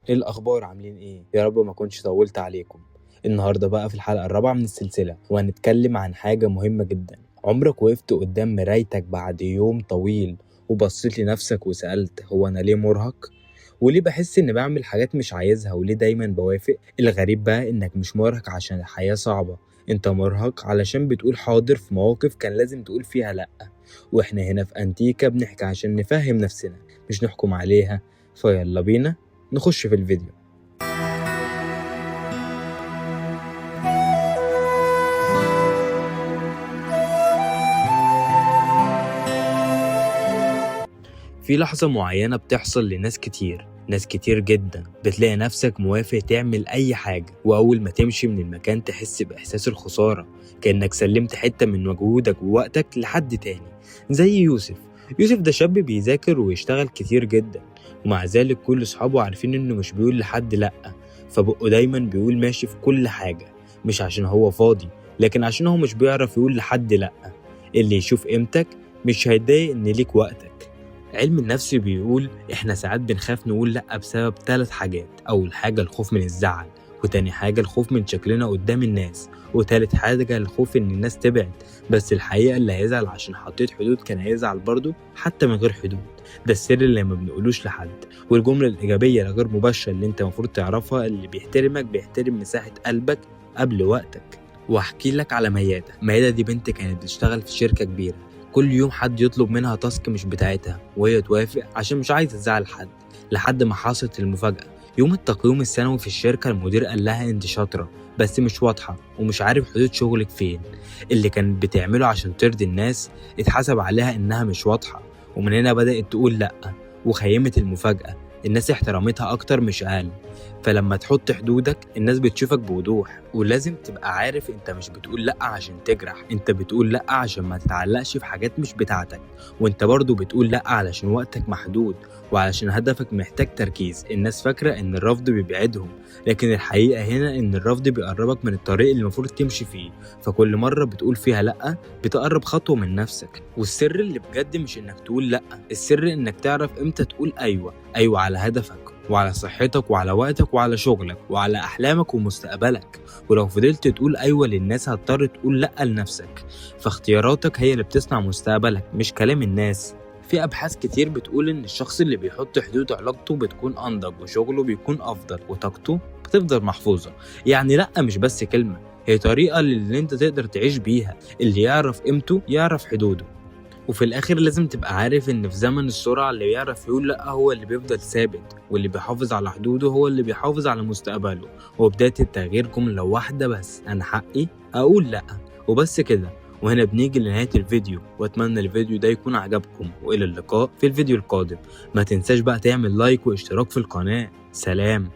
ايه الاخبار؟ عاملين ايه؟ يا رب ما كنتش طولت عليكم. النهارده بقى في الحلقة الرابعة من السلسلة، وهنتكلم عن حاجة مهمة جدا. عمرك وقفت قدام مرايتك بعد يوم طويل وبصيت لنفسك وسألت هو انا ليه مرهق؟ وليه بحس اني بعمل حاجات مش عايزها؟ وليه دايما بوافق؟ الغريب بقى انك مش مرهق عشان الحياة صعبة، انت مرهق علشان بتقول حاضر في مواقف كان لازم تقول فيها لأ. واحنا هنا في انتيكا بنحكي عشان نفهم نفسنا مش نحكم عليها. فيلا بينا نخش في الفيديو. في لحظة معينة بتحصل لناس كتير، ناس كتير جدا، بتلاقي نفسك موافق تعمل أي حاجة، وأول ما تمشي من المكان تحس بإحساس الخسارة، كأنك سلمت حتة من مجهودك ووقتك لحد تاني. زي يوسف. يوسف ده شاب بيذاكر ويشتغل كتير جدا، ومع ذلك كل أصحابه عارفين إنه مش بيقول لحد لأ، فبقه دايما بيقول ماشي في كل حاجة، مش عشان هو فاضي، لكن عشان هو مش بيعرف يقول لحد لأ. اللي يشوف قيمتك مش هيتضايق إن ليك وقتك. علم النفس بيقول إحنا ساعات بنخاف نقول لأ بسبب 3 حاجات. أول حاجة الخوف من الزعل، وتاني حاجة الخوف من شكلنا قدام الناس، وتالت حاجة الخوف إن الناس تبعد. بس الحقيقة اللي هيزعل عشان حطيت حدود كان هيزعل برضه حتى من غير حدود. ده السر اللي ما بنقولوش لحد. والجملة الإيجابية الغير مباشرة اللي أنت المفروض تعرفها، اللي بيحترمك بيحترم مساحة قلبك قبل وقتك. وأحكي لك على ميادة. ميادة دي بنت كانت بتشتغل في شركة كبيرة، كل يوم حد يطلب منها task مش بتاعتها وهي توافق عشان مش عايزة تزعل حد، لحد ما حصلت المفاجأة. يوم التقييم السنوي في الشركة المدير قال لها انت شاطرة بس مش واضحة ومش عارف حدود شغلك فين. اللي كانت بتعمله عشان ترضي الناس اتحسب عليها انها مش واضحة، ومن هنا بدأت تقول لأ وخيمت المفاجأة. الناس احترمتها أكتر مش أقل. فلما تحط حدودك الناس بتشوفك بوضوح، ولازم تبقى عارف انت مش بتقول لأ عشان تجرح، انت بتقول لأ عشان ما تتعلقش في حاجات مش بتاعتك، وانت برضو بتقول لأ علشان وقتك محدود وعلشان هدفك محتاج تركيز. الناس فاكرة ان الرفض بيبعدهم، لكن الحقيقة هنا ان الرفض بيقربك من الطريق اللي المفروض تمشي فيه. فكل مرة بتقول فيها لأ بتقرب خطوة من نفسك. والسر اللي بجد مش انك تقول لأ، السر انك تعرف امتى تقول ايوه. ايوه على هدفك وعلى صحتك وعلى وقتك وعلى شغلك وعلى أحلامك ومستقبلك. ولو فضلت تقول أيوة للناس هتضطر تقول لأ لنفسك. فاختياراتك هي اللي بتصنع مستقبلك مش كلام الناس. في أبحاث كتير بتقول إن الشخص اللي بيحط حدود علاقته بتكون أنضج، وشغله بيكون أفضل، وطاقته بتفضل محفوظة. يعني لأ مش بس كلمة، هي طريقة اللي انت تقدر تعيش بيها. اللي يعرف قيمته يعرف حدوده. وفي الآخر لازم تبقى عارف إن في زمن السرعة اللي بيعرف يقول لأ هو اللي بيفضل ثابت، واللي بيحافظ على حدوده هو اللي بيحافظ على مستقبله. وبداية التغيير جملة واحدة بس، أنا حقي أقول لأ، وبس كده. وهنا بنيجي لنهاية الفيديو، وأتمنى الفيديو ده يكون عجبكم، وإلى اللقاء في الفيديو القادم. ما تنساش بقى تعمل لايك واشتراك في القناة. سلام.